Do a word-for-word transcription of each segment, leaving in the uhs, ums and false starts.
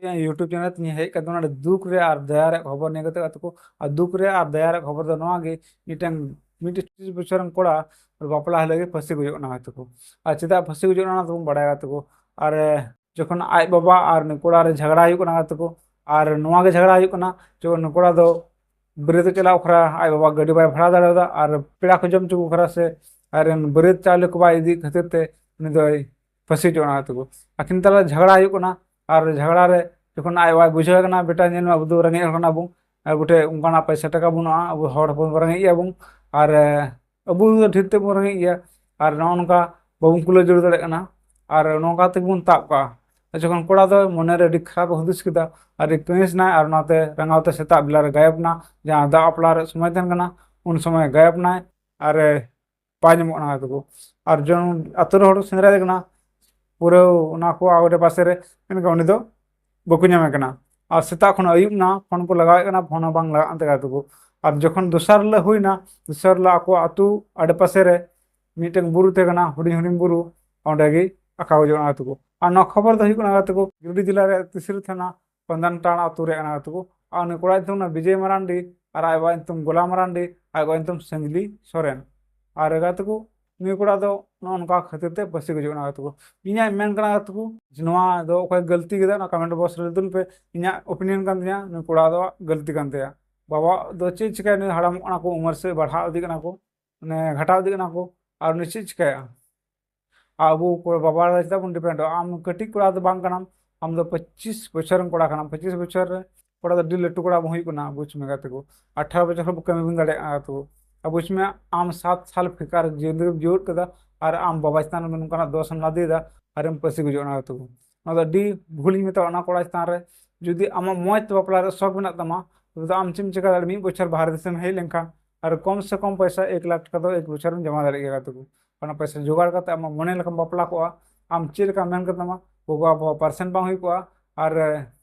ᱤᱧᱟᱹᱜ YouTube channel ᱛᱤᱧ ᱦᱮᱡ ᱠᱟᱛᱮ ᱱᱚᱰᱮ ᱫᱩᱠ ᱨᱮ ᱟᱨ ᱫᱟᱭᱟ ᱨᱮᱭᱟᱜ ᱠᱷᱚᱵᱚᱨ ᱱᱤᱭᱟᱹ ᱠᱟᱛᱮ ᱜᱟᱛᱮ ᱠᱚ, ᱟᱨ ᱫᱩᱠ ᱨᱮ ᱟᱨ ᱫᱟᱭᱟ ᱨᱮᱭᱟᱜ ᱠᱷᱚᱵᱚᱨ ᱫᱚ ᱱᱚᱣᱟ ᱜᱮ, ᱢᱤᱫᱴᱮᱱ ᱢᱤᱫᱴᱮᱱ ᱯᱚᱸᱪᱤᱥ ᱵᱚᱪᱷᱚᱨ ᱨᱮᱱ ᱠᱚᱲᱟ ᱵᱟᱯᱞᱟ ᱦᱤᱞᱳᱜ ᱜᱮ ᱯᱷᱟᱹᱥᱤ ᱜᱚᱡᱚᱜ ᱠᱟᱱᱟ ᱜᱟᱛᱮ ᱠᱚ᱾ ᱟᱨ ᱪᱮᱫᱟᱜ ᱯᱷᱟᱹᱥᱤ ᱜᱚᱡᱚᱜ ᱠᱟᱱᱟ ᱚᱱᱟ ᱫᱚᱵᱚᱱ ᱵᱟᱲᱟᱭᱟ ᱜᱟᱛᱮ ᱠᱚ᱾ ᱟᱨ ᱡᱚᱠᱷᱚᱱ ᱟᱡ ᱵᱟᱵᱟ ᱟᱨ ᱱᱩᱭ ᱠᱚᱲᱟ ᱨᱮ ᱡᱷᱟᱜᱽᱲᱟ ᱦᱩᱭᱩᱜ ᱠᱟᱱᱟ ᱜᱟᱛᱮ ᱠᱚ, ᱟᱨ ᱱᱚᱣᱟ ᱜᱮ ᱡᱷᱟᱜᱽᱲᱟ ᱦᱩᱭᱩᱜ ᱠᱟᱱᱟ ᱡᱮ ᱱᱩᱭ ᱠᱚᱲᱟ ᱫᱚ ᱵᱟᱹᱨᱭᱟᱹᱛ ᱪᱟᱞᱟᱣ ᱵᱟᱠᱷᱨᱟ ᱟᱡ ᱵᱟᱵᱟ ᱜᱟᱹᱰᱤ ᱵᱟᱭ ᱵᱷᱟᱲᱟ ᱫᱟᱲᱮᱭᱟᱫᱟ, ᱟᱨ ᱯᱮᱲᱟ ᱠᱚ ᱡᱚᱢ ᱦᱚᱪᱚ ᱠᱚ ᱵᱟᱠᱷᱨᱟ ᱥᱮ ᱟᱡ ᱨᱮᱱ ᱵᱟᱹᱨᱭᱟᱹᱛ ᱪᱟᱣᱞᱮ ᱠᱚ ᱵᱟᱭ ᱤᱫᱤ ᱠᱷᱟᱹᱛᱤᱨ ᱛᱮ ᱩᱱᱤ ᱫᱚᱭ ᱯᱷᱟᱹᱥᱤ ᱦᱚᱪᱚ ᱠᱟᱱᱟ ᱜᱟᱛᱮ ᱠᱚ᱾ ᱟᱹᱠᱤᱱ ᱛᱟᱞᱟ ᱡᱷᱟᱜᱽᱲᱟ ᱦᱩᱭᱩᱜ ᱠᱟᱱᱟ, ᱟᱨ ᱡᱷᱟᱜᱽᱲᱟ ᱨᱮ ᱡᱚᱠᱷᱚᱱ ᱟᱡ ᱵᱟᱵᱟᱭ ᱵᱩᱡᱷᱟᱹᱣ ᱠᱟᱱᱟ, "ᱵᱮᱴᱟ ᱧᱮᱞ ᱢᱮ, ᱟᱵᱚ ᱫᱚ ᱨᱮᱸᱜᱮᱡ ᱦᱚᱲ ᱠᱟᱱᱟ ᱵᱚᱱ, ᱟᱵᱚ ᱴᱷᱮᱱ ᱚᱱᱠᱟᱱᱟᱜ ᱯᱚᱭᱥᱟ ᱴᱟᱠᱟ ᱵᱟᱹᱱᱩᱜᱼᱟ, ᱟᱵᱚ ᱦᱚᱲ ᱦᱚᱯᱚᱱ ᱵᱚᱱ ᱨᱮᱸᱜᱮᱡ ᱜᱮᱭᱟ ᱵᱚᱱ, ᱟᱨ ᱟᱵᱚ ᱫᱚ ᱰᱷᱮᱨ ᱛᱮᱵᱚᱱ ᱨᱮᱸᱜᱮᱡ ᱜᱮᱭᱟ, ᱟᱨ ᱱᱚᱜᱼᱚ ᱱᱚᱝᱠᱟ ᱵᱟᱵᱚᱱ ᱠᱩᱞᱟᱹᱣ ᱡᱩᱲᱟᱹᱣ ᱫᱟᱲᱮᱭᱟᱜ ᱠᱟᱱᱟ, ᱟᱨ ᱱᱚᱝᱠᱟ ᱛᱮᱜᱮ ᱵᱚᱱ ᱛᱟᱵ ᱠᱟᱜᱼᱟ᱾" ᱡᱚᱠᱷᱚᱱ ᱠᱚᱲᱟ ᱫᱚ ᱢᱚᱱᱮᱨᱮ ᱟᱹᱰᱤ ᱠᱷᱟᱨᱟᱯ ᱦᱩᱫᱤᱥ ᱠᱮᱫᱟ, ᱟᱹᱰᱤ ᱠᱟᱹᱦᱤᱥ ᱱᱟᱭ, ᱟᱨ ᱚᱱᱟᱛᱮ ᱨᱟᱸᱜᱟᱣ ᱛᱮ ᱥᱮᱛᱟᱜ ᱵᱮᱞᱟ ᱨᱮ ᱜᱟᱭᱮᱵ ᱱᱟ, ᱡᱟᱦᱟᱸ ᱫᱟᱜ ᱵᱟᱯᱞᱟ ᱨᱮ ᱥᱚᱢᱚᱭ ᱛᱟᱦᱮᱱ ᱠᱟᱱᱟ, ᱩᱱ ᱥᱚᱢᱚᱭ ᱜᱟᱭᱮᱵ ᱱᱟᱭ, ᱟᱨ ᱵᱟᱭ ᱧᱟᱢᱚᱜ ᱠᱟᱱᱟ ᱜᱟᱛᱮ ᱠᱚ᱾ ᱟᱨ ᱡᱚᱱ ᱟᱛᱳ ᱨᱮ ᱦᱚᱲ ᱥᱮᱸᱫᱽᱨᱟᱭᱮ ᱠᱟᱱᱟ ᱯᱩᱨᱟᱹ ᱚᱱᱟ ᱠᱚ ᱟᱲᱮ ᱯᱟᱥᱮ ᱨᱮ, ᱢᱮᱱᱠᱷᱟᱱ ᱩᱱᱤ ᱫᱚ ᱵᱟᱠᱚ ᱧᱟᱢᱮ ᱠᱟᱱᱟ᱾ ᱟᱨ ᱥᱮᱛᱟᱜ ᱠᱷᱚᱱ ᱟᱹᱭᱩᱵ ᱱᱟ, ᱯᱷᱳᱱ ᱠᱚ ᱞᱟᱜᱟᱣᱮᱫ ᱠᱟᱱᱟ, ᱯᱷᱳᱱ ᱦᱚᱸ ᱵᱟᱝ ᱞᱟᱜᱟᱜ ᱠᱟᱱ ᱛᱟᱭᱟ ᱜᱟᱛᱮ ᱠᱚ᱾ ᱟᱨ ᱡᱚᱠᱷᱚᱱ ᱫᱚᱥᱟᱨ ᱦᱤᱞᱳᱜ ᱦᱩᱭᱱᱟ, ᱫᱚᱥᱟᱨ ᱦᱤᱞᱳᱜ ᱟᱠᱚ ᱟᱛᱳ ᱟᱲᱮ ᱯᱟᱥᱮ ᱨᱮ ᱢᱤᱫᱴᱮᱱ ᱵᱩᱨᱩ ᱛᱟᱦᱮᱸ ᱠᱟᱱᱟ, ᱦᱩᱰᱤᱧ ᱦᱩᱰᱤᱧ ᱵᱩᱨᱩ, ᱚᱸᱰᱮ ᱜᱮ ᱟᱠᱟ ᱜᱚᱡᱚᱜ ᱠᱟᱱᱟ ᱜᱟᱛᱮ ᱠᱚ᱾ ᱟᱨ ᱱᱚᱣᱟ ᱠᱷᱚᱵᱚᱨ ᱫᱚ ᱦᱩᱭᱩᱜ ᱠᱟᱱᱟ ᱜᱟᱛᱮ ᱠᱚ, ᱜᱤᱨᱤᱰᱤ ᱡᱮᱞᱟ ᱨᱮᱭᱟᱜ ᱛᱤᱥᱨᱤ ᱛᱷᱟᱱᱟ ᱯᱟᱱᱫᱟᱱ ᱴᱟᱲ ᱟᱛᱳ ᱨᱮ ᱠᱟᱱᱟ ᱜᱟᱛᱮ ᱠᱚ᱾ ᱟᱨ ᱩᱱᱤ ᱠᱚᱲᱟ ᱧᱩᱛᱩᱢ ᱠᱟᱱᱟ ᱵᱤᱡᱚᱭ ᱢᱟᱨᱟᱱᱰᱤ, ᱟᱨ ᱟᱡ ᱵᱟᱵᱟ ᱧᱩᱛᱩᱢ ᱜᱳᱞᱟ ᱢᱟᱨᱟᱱᱰᱤ, ᱟᱡ ᱵᱟᱵᱟ ᱧᱩᱛᱩᱢ ᱥᱟᱹᱝᱞᱤ ᱥᱚᱨᱮᱱ᱾ ᱟᱨ ᱜᱟᱛᱮ ᱠᱚ, ᱱᱩᱭ ᱠᱚᱲᱟ ᱫᱚ ᱱᱚᱜᱼᱚ ᱱᱚᱝᱠᱟ ᱠᱷᱟᱹᱛᱤᱨ ᱛᱮ ᱯᱟᱹᱥᱤ ᱜᱩᱡᱩᱜ ᱠᱟᱱᱟ ᱜᱟᱛᱮ ᱠᱚ᱾ ᱤᱧᱟᱹᱜ ᱢᱮᱱ ᱠᱟᱱᱟ ᱜᱟᱛᱮ ᱠᱚ, ᱡᱮ ᱱᱚᱣᱟ ᱫᱚ ᱚᱠᱚᱭ ᱜᱟᱹᱞᱛᱤ ᱠᱮᱫᱟ, ᱚᱱᱟ comment box ᱨᱮ ᱞᱟᱹᱭ ᱛᱟᱵᱚᱱ ᱯᱮ᱾ ᱤᱧᱟᱹᱜ opinion ᱠᱟᱱ ᱛᱤᱧᱟᱹ, ᱱᱩᱭ ᱠᱚᱲᱟ ᱫᱚ ᱜᱟᱹᱞᱛᱤ ᱠᱟᱱ ᱛᱟᱭᱟ᱾ ᱵᱟᱵᱟ ᱫᱚ ᱪᱮᱫ ᱪᱤᱠᱟᱹᱭᱟ, ᱱᱩᱭ ᱦᱟᱲᱟᱢᱚᱜ ᱠᱟᱱᱟ ᱠᱚ, ᱩᱢᱮᱨ ᱥᱮ ᱵᱟᱲᱦᱟᱣ ᱤᱫᱤᱜ ᱠᱟᱱᱟ ᱠᱚ, ᱢᱟᱱᱮ ᱜᱷᱟᱴᱟᱣ ᱤᱫᱤᱜ ᱠᱟᱱᱟ ᱠᱚ, ᱟᱨ ᱩᱱᱤ ᱪᱮᱫ ᱪᱤᱠᱟᱹᱭᱟ? ᱟᱵᱚ ᱠᱚ ᱵᱟᱵᱟ ᱨᱮ ᱪᱮᱫᱟᱜ ᱵᱚᱱ depend ᱚᱜᱼᱟ? ᱟᱢ ᱠᱟᱹᱴᱤᱡ ᱠᱚᱲᱟ ᱫᱚ ᱵᱟᱝ ᱠᱟᱱᱟᱢ, ᱟᱢ ᱫᱚ ᱯᱚᱸᱪᱤᱥ ᱵᱚᱪᱷᱚᱨ ᱨᱮᱱ ᱠᱚᱲᱟ ᱠᱟᱱᱟᱢ᱾ ᱯᱚᱸᱪᱤᱥ ᱵᱚᱪᱷᱚᱨ ᱨᱮ ᱠᱚᱲᱟ ᱫᱚ ᱟᱹᱰᱤ ᱞᱟᱹᱴᱩ ᱠᱚᱲᱟ ᱵᱚᱱ ᱦᱩᱭᱩᱜ ᱠᱟᱱᱟ, ᱵᱩᱡᱽ ᱢᱮ ᱜᱟᱛᱮ ᱠᱚ᱾ ᱟᱴᱷᱟᱨᱚ ᱵᱚᱪᱷᱚᱨ ᱦᱚᱸ ᱠᱟᱹᱢᱤ ᱵᱟᱹᱧ ᱫᱟᱲᱮᱭᱟᱜ ᱠᱟᱱᱟ ᱜᱟᱛᱮ ᱠᱚ᱾ ᱟᱨ ᱵᱩᱡᱽ ᱢᱮ, ᱟᱢ ᱥᱟᱛ ᱥᱟᱞ ᱵᱮᱠᱟᱨ ᱡᱤᱭᱚᱱ ᱨᱮᱢ ᱡᱤᱣᱮᱫ ᱠᱟᱫᱟ, ᱟᱨ ᱟᱢ ᱵᱟᱵᱟ ᱪᱮᱛᱟᱱ ᱨᱮ ᱱᱚᱝᱠᱟᱱᱟᱜ ᱫᱳᱥ ᱮᱢ ᱞᱟᱫᱮᱭᱮᱫᱟ, ᱟᱨᱮᱢ ᱯᱟᱹᱥᱤ ᱜᱩᱡᱩᱜ ᱠᱟᱱᱟ ᱜᱟᱛᱮ ᱠᱚ᱾ ᱱᱚᱣᱟ ᱫᱚ ᱟᱹᱰᱤ ᱵᱷᱩᱞᱤᱧ ᱢᱮᱛᱟᱜᱼᱟ ᱚᱱᱟ ᱠᱚᱲᱟ ᱪᱮᱛᱟᱱ ᱨᱮ᱾ ᱡᱩᱫᱤ ᱟᱢᱟᱜ ᱢᱚᱡᱽ ᱛᱮ ᱵᱟᱯᱞᱟ ᱨᱮ ᱥᱚᱠ ᱢᱮᱱᱟᱜ ᱛᱟᱢᱟ, ᱛᱚᱵᱮ ᱫᱚ ᱟᱢ ᱪᱮᱫ ᱮᱢ ᱪᱮᱠᱟ ᱫᱟᱲᱮᱭᱟᱜᱼᱟ? ᱢᱤᱫ ᱵᱚᱪᱷᱚᱨ ᱵᱟᱦᱨᱮ ᱫᱤᱥᱚᱢ ᱦᱮᱡ ᱞᱮᱱᱠᱷᱟᱱ ᱟᱨ ᱠᱚᱢ ᱥᱮ ᱠᱚᱢ ᱯᱚᱭᱥᱟ ᱮᱠ ᱞᱟᱠᱷ ᱴᱟᱠᱟ ᱫᱚ ᱮᱠ ᱵᱚᱪᱷᱚᱨᱮᱢ ᱡᱚᱢᱟ ᱫᱟᱲᱮᱭᱟᱜ ᱜᱮᱭᱟ ᱜᱟᱛᱮ ᱠᱚ᱾ ᱚᱱᱟ ᱯᱚᱭᱥᱟ ᱡᱚᱜᱟᱲ ᱠᱟᱛᱮ ᱟᱢᱟᱜ ᱢᱚᱱᱮ ᱞᱮᱠᱟᱢ ᱵᱟᱯᱞᱟ ᱠᱚᱜᱼᱟ, ᱟᱢ ᱪᱮᱫ ᱞᱮᱠᱟ ᱢᱮᱱ ᱠᱟᱛᱟᱢᱟ, ᱜᱚᱜᱚ ᱵᱟᱵᱟ percent ᱵᱟᱝ ᱦᱩᱭ ᱠᱚᱜᱼᱟ, ᱟᱨ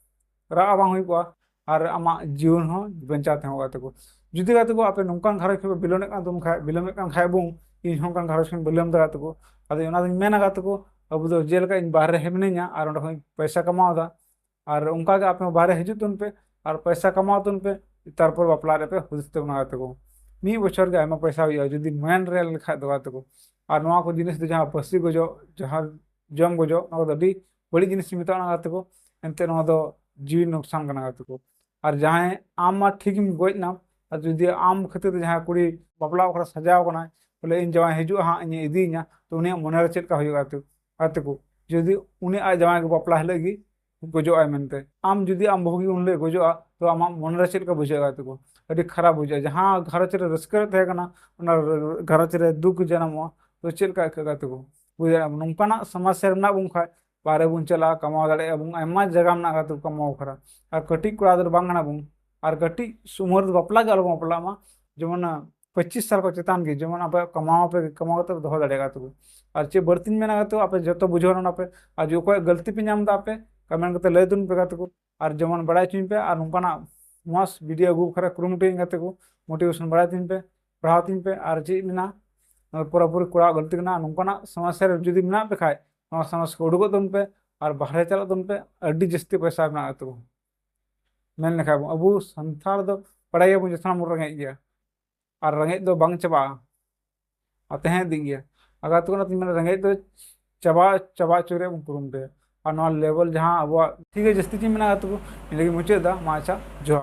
ᱨᱟᱜ ᱵᱟᱝ ᱦᱩᱭ ᱠᱚᱜᱼᱟ, ᱟᱨ ᱟᱢᱟᱜ ᱡᱤᱭᱚᱱ ᱦᱚᱸ ᱵᱟᱧᱪᱟᱣ ᱛᱟᱦᱮᱸ ᱠᱚᱜᱼᱟ ᱜᱟᱛᱮ ᱠᱚ᱾ ᱡᱩᱫᱤ ᱜᱟᱛᱮ ᱠᱚ ᱟᱯᱮ ᱱᱚᱝᱠᱟᱱ ᱜᱷᱟᱨᱚᱸᱡᱽ ᱠᱷᱚᱱ ᱯᱮ belong ᱮᱫ ᱠᱟᱱ ᱛᱟᱵᱚᱱ ᱠᱷᱟᱡ, belong ᱮᱫ ᱠᱟᱱ ᱠᱷᱟᱡ ᱵᱚᱱ, ᱤᱧ ᱦᱚᱸ ᱚᱱᱠᱟᱱ ᱜᱷᱟᱨᱚᱸᱡᱽ ᱠᱷᱚᱱ belong ᱫᱟ ᱜᱟᱛᱮ ᱠᱚ᱾ ᱟᱫᱚ ᱚᱱᱟᱫᱚᱧ ᱢᱮᱱᱟ ᱜᱟᱛᱮ ᱠᱚ, ᱟᱵᱚ ᱫᱚ ᱡᱮᱞᱮᱠᱟ ᱤᱧ ᱵᱟᱦᱨᱮ ᱨᱮ ᱢᱤᱱᱟᱹᱧᱟ ᱟᱨ ᱚᱸᱰᱮ ᱠᱷᱚᱱ ᱯᱚᱭᱥᱟ ᱠᱟᱢᱟᱣ ᱮᱫᱟ, ᱟᱨ ᱚᱱᱠᱟ ᱜᱮ ᱟᱯᱮ ᱦᱚᱸ ᱵᱟᱦᱨᱮ ᱦᱤᱡᱩᱜ ᱛᱟᱵᱚᱱ ᱯᱮ ᱟᱨ ᱯᱚᱭᱥᱟ ᱠᱟᱢᱟᱣ ᱛᱟᱵᱚᱱ ᱯᱮ, ᱛᱟᱨᱯᱚᱨ ᱵᱟᱯᱞᱟ ᱨᱮᱯᱮ ᱦᱩᱫᱤᱥ ᱛᱟᱵᱚᱱᱟ ᱜᱟᱛᱮ ᱠᱚ᱾ ᱢᱤᱫ ᱵᱚᱪᱷᱚᱨ ᱜᱮ ᱟᱭᱢᱟ ᱯᱚᱭᱥᱟ ᱦᱩᱭᱩᱜᱼᱟ ᱡᱩᱫᱤ ᱢᱮᱱ ᱨᱮ ᱞᱮᱠᱷᱟᱡ ᱫᱚ ᱜᱟᱛᱮ ᱠᱚ᱾ ᱟᱨ ᱱᱚᱣᱟ ᱠᱚ ᱡᱤᱱᱤᱥ ᱫᱚ ᱡᱟᱦᱟᱸ ᱯᱟᱹᱥᱤ ᱜᱚᱡᱚᱜ, ᱡᱟᱦᱟᱸ ᱡᱚᱢ ᱜᱚᱡᱚᱜ, ᱱᱚᱣᱟ ᱫᱚ ᱟᱹᱰᱤ ᱵᱟᱹᱲᱤᱡ ᱡᱤᱱᱤᱥ ᱢᱮᱛᱟᱜᱼᱟ ᱜᱟᱛᱮ ᱠᱚ᱾ ᱮᱱᱛᱮ ᱱᱚᱣᱟ ᱫᱚ ᱡᱤᱣᱤ ᱱᱩᱠᱥᱟᱱ ᱠᱟᱱᱟ ᱜᱟᱛᱮ ᱠᱚ᱾ ᱟᱨ ᱡᱟᱦᱟᱸᱭ ᱟᱢ ᱢᱟ ᱴᱷᱤᱠ ᱮᱢ ᱜᱚᱡ ᱮᱱᱟ, ᱟᱨ ᱡᱩᱫᱤ ᱟᱢ ᱠᱷᱟᱹᱛᱤᱨ ᱛᱮ ᱡᱟᱦᱟᱸᱭ ᱠᱩᱲᱤ ᱵᱟᱯᱞᱟ ᱚᱲᱟᱜ ᱨᱮ ᱥᱟᱡᱟᱣ ᱠᱟᱱᱟᱭ, ᱵᱚᱞᱮ ᱤᱧ ᱡᱟᱶᱟᱭ ᱦᱤᱡᱩᱜᱼᱟ ᱦᱟᱸᱜ, ᱤᱧᱮ ᱤᱫᱤᱭᱤᱧᱟ, ᱛᱚ ᱩᱱᱤᱭᱟᱜ ᱢᱚᱱᱮ ᱨᱮ ᱪᱮᱫ ᱞᱮᱠᱟ ᱦᱩᱭᱩᱜᱼᱟ ᱜᱟᱛᱮ ᱠᱚ? ᱜᱟᱛᱮ ᱠᱚ, ᱡᱩᱫᱤ ᱩᱱᱤ ᱟᱡ ᱡᱟᱶᱟᱭ ᱜᱮ ᱵᱟᱯᱞᱟ ᱦᱤᱞᱳᱜ ᱜᱮ ᱜᱚᱡᱚᱜ ᱟᱭ ᱢᱮᱱᱛᱮ, ᱟᱢ ᱡᱩᱫᱤ ᱟᱢ ᱵᱟᱹᱦᱩ ᱜᱮ ᱩᱱ ᱦᱤᱞᱳᱜ ᱜᱚᱡᱚᱜᱼᱟ, ᱛᱚ ᱟᱢᱟᱜ ᱢᱚᱱᱮ ᱨᱮ ᱪᱮᱫ ᱞᱮᱠᱟ ᱵᱩᱡᱷᱟᱹᱜᱼᱟ ᱜᱟᱛᱮ ᱠᱚ? ᱟᱹᱰᱤ ᱠᱷᱟᱨᱟᱯ ᱵᱩᱡᱷᱟᱹᱜᱼᱟ᱾ ᱡᱟᱦᱟᱸ ᱜᱷᱟᱨᱚᱸᱡᱽ ᱨᱮ ᱨᱟᱹᱥᱠᱟᱹ ᱨᱮ ᱛᱟᱦᱮᱸ ᱠᱟᱱᱟ, ᱚᱱᱟ ᱜᱷᱟᱨᱚᱸᱡᱽ ᱨᱮ ᱫᱩᱠ ᱡᱟᱱᱟᱢᱚᱜᱼᱟ, ᱛᱚ ᱪᱮᱫ ᱞᱮᱠᱟ ᱟᱹᱭᱠᱟᱹᱜᱼᱟ ᱜᱟᱛᱮ ᱠᱚ? ᱵᱩᱡᱽ ᱫᱟᱲᱮᱭᱟᱜ ᱠᱟᱱᱟ᱾ ᱱᱚᱝᱠᱟᱱᱟᱜ ᱥᱚᱢᱚᱥᱥᱟ ᱨᱮ ᱢᱮᱱᱟᱜ ᱵᱚᱱ ᱠᱷᱟᱡ, ᱵᱟᱦᱨᱮ ᱵᱚᱱ ᱪᱟᱞᱟᱜᱼᱟ, ᱠᱟᱢᱟᱣ ᱫᱟᱲᱮᱭᱟᱜᱼᱟ ᱵᱚᱱ, ᱟᱭᱢᱟ ᱡᱟᱭᱜᱟ ᱢᱮᱱᱟᱜ ᱜᱟᱛᱮ ᱠᱚ ᱠᱟᱢᱟᱣ ᱵᱟᱠᱷᱨᱟ᱾ ᱟᱨ ᱠᱟᱹᱴᱤᱡ ᱠᱚᱲᱟ ᱜᱤᱫᱽᱨᱟᱹ ᱵᱟᱝ ᱠᱟᱱᱟ ᱵᱚᱱ, ᱟᱨ ᱠᱟᱹᱴᱤᱡ ᱩᱢᱮᱨ ᱨᱮ ᱵᱟᱯᱞᱟ ᱜᱮ ᱟᱞᱚ ᱵᱚᱱ ᱵᱟᱯᱞᱟᱜ ᱢᱟ᱾ ᱡᱮᱢᱚᱱ ᱯᱚᱸᱪᱤᱥ ᱥᱟᱞ ᱠᱚ ᱪᱮᱛᱟᱱ ᱜᱮ, ᱡᱮᱢᱚᱱ ᱟᱯᱮ ᱠᱟᱢᱟᱣ ᱯᱮ, ᱠᱟᱢᱟᱣ ᱠᱟᱛᱮ ᱯᱮ ᱫᱚᱦᱚ ᱫᱟᱲᱮᱭᱟᱜᱼᱟ ᱜᱟᱛᱮ ᱠᱚ᱾ ᱟᱨ ᱪᱮᱫ ᱵᱟᱹᱲᱛᱤᱧ ᱢᱮᱱᱟ ᱜᱟᱛᱮ ᱠᱚ, ᱟᱯᱮ ᱡᱚᱛᱚ ᱵᱩᱡᱷᱟᱹᱣ ᱨᱮᱱᱟᱜ ᱯᱮ, ᱟᱨ ᱡᱩᱫᱤ ᱚᱠᱚᱭᱟᱜ ᱜᱟᱹᱞᱛᱤ ᱯᱮ ᱧᱟᱢ ᱮᱫᱟ ᱟᱯᱮ, ᱠᱚᱢᱮᱱᱴ ᱠᱟᱛᱮ ᱞᱟᱹᱭ ᱛᱟᱵᱚᱱ ᱯᱮ ᱜᱟᱛᱮ ᱠᱚ᱾ ᱟᱨ ᱡᱮᱢᱚᱱ ᱵᱟᱲᱟᱭ ᱦᱚᱪᱚᱧ ᱯᱮ, ᱟᱨ ᱱᱚᱝᱠᱟᱱᱟᱜ ᱢᱚᱡᱽ ᱵᱷᱤᱰᱤᱭᱳ ᱟᱹᱜᱩ ᱵᱟᱠᱷᱨᱟ ᱠᱩᱨᱩᱢᱩᱴᱩᱭᱟᱹᱧ ᱜᱟᱛᱮ ᱠᱚ, ᱢᱳᱴᱤᱵᱷᱮᱥᱚᱱ ᱵᱟᱲᱟᱭ ᱛᱤᱧ ᱯᱮ, ᱯᱟᱲᱦᱟᱣ ᱛᱤᱧ ᱯᱮ᱾ ᱟᱨ ᱪᱮᱫ ᱢᱮᱱᱟ, ᱱᱚᱣᱟ ᱯᱩᱨᱟᱹᱯᱩᱨᱤ ᱠᱚᱲᱟᱣᱟᱜ ᱜᱟᱹᱞᱛᱤ ᱠᱟᱱᱟ᱾ ᱱᱚᱝᱠᱟᱱᱟᱜ ᱥᱚᱢᱚᱥᱥᱟ ᱨᱮ ᱡᱩᱫᱤ ᱢᱮᱱᱟᱜ ᱯᱮ ᱠᱷᱟᱡ, ᱱᱚᱣᱟ ᱥᱚᱢᱚᱥᱥᱟ ᱠᱚ ᱩᱰᱩᱠᱚᱜ ᱛᱟᱵᱚᱱ ᱯᱮ, ᱟᱨ ᱵᱟᱦᱨᱮ ᱪᱟᱞᱟᱜ ᱛᱟᱵᱚᱱ ᱯᱮ᱾ ᱟᱹᱰᱤ ᱡᱟᱹᱥᱛᱤ ᱯᱚᱭᱥᱟ ᱢᱮᱱᱟᱜᱼᱟ ᱜᱟᱛᱮ ᱠᱚ᱾ ᱢᱮᱱ ᱞᱮᱠᱷᱟᱡ ᱵᱚᱱ, ᱟᱵᱚ ᱥᱟᱱᱛᱟᱲ ᱫᱚ ᱵᱟᱲᱟᱭ ᱜᱮᱭᱟᱵᱚᱱ ᱡᱚᱛᱚ ᱦᱚᱲ ᱵᱚᱱ ᱨᱮᱸᱜᱮᱡ ᱜᱮᱭᱟ, ᱟᱨ ᱨᱮᱸᱜᱮᱡ ᱫᱚ ᱵᱟᱝ ᱪᱟᱵᱟᱜᱼᱟ, ᱟᱨ ᱛᱟᱦᱮᱸ ᱤᱫᱤᱜ ᱜᱮᱭᱟ᱾ ᱟᱨ ᱜᱟᱛᱮ ᱠᱚ, ᱚᱱᱟᱛᱤᱧ ᱢᱮᱱᱟ, ᱨᱮᱸᱜᱮᱡ ᱫᱚ ᱪᱟᱵᱟ, ᱪᱟᱵᱟ ᱦᱚᱪᱚ ᱨᱮᱭᱟᱜ ᱵᱚᱱ ᱠᱩᱨᱩᱢᱩᱴᱩᱭᱟ᱾ ᱟᱨ ᱱᱚᱣᱟ ᱞᱮᱵᱮᱞ ᱡᱟᱦᱟᱸ ᱟᱵᱚᱣᱟᱜ, ᱴᱷᱤᱠ ᱜᱮᱭᱟ, ᱡᱟᱹᱥᱛᱤ ᱪᱮᱫ ᱤᱧ ᱢᱮᱱᱟ ᱜᱟᱛᱮ ᱠᱚ, ᱱᱤᱭᱟᱹ ᱜᱮ ᱢᱩᱪᱟᱹᱫ ᱮᱫᱟ᱾ ᱢᱟ ᱟᱪᱪᱷᱟ, ᱡᱚᱦᱟᱨ᱾